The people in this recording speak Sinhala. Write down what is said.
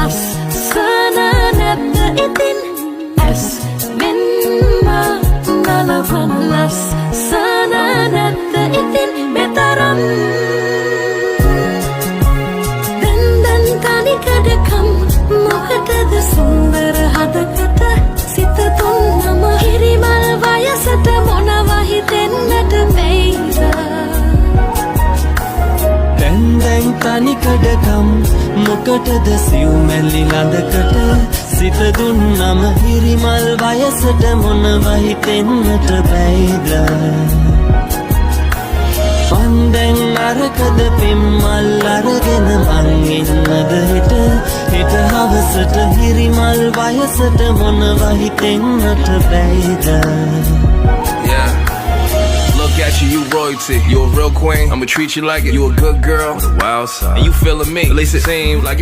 ලස්සන නැද්ද ඉතින්? ඇස් මෙන්ම නලවන ලස්සන නැද්ද ඉතින් මෙතරම්? දැන් දැන් තනිකඩකම් මොකටද? සුන්දර හදකට සිත දුන්නම හිරිමල් වයසට මොනවා හිතෙන්නට බැයිද? දැන් දැන් තනිකඩකම් මොකටද? සිව්මැලි ළඳකට සිත දුන්නම හිරිමල් වයසට මොනවා හිතෙන්නට බැයිද? මං දැන් නරකද? පෙම්මල් අරගෙන මං එන්නද හෙට හෙට හවසට? හිරිමල් වයසට මොනවා හිතෙන්නට බැයිද? Yeah. Look at you, you royalty. You a real queen. I'ma treat you like it. You a good girl with a wild side. And you feeling me. At least it seems like it.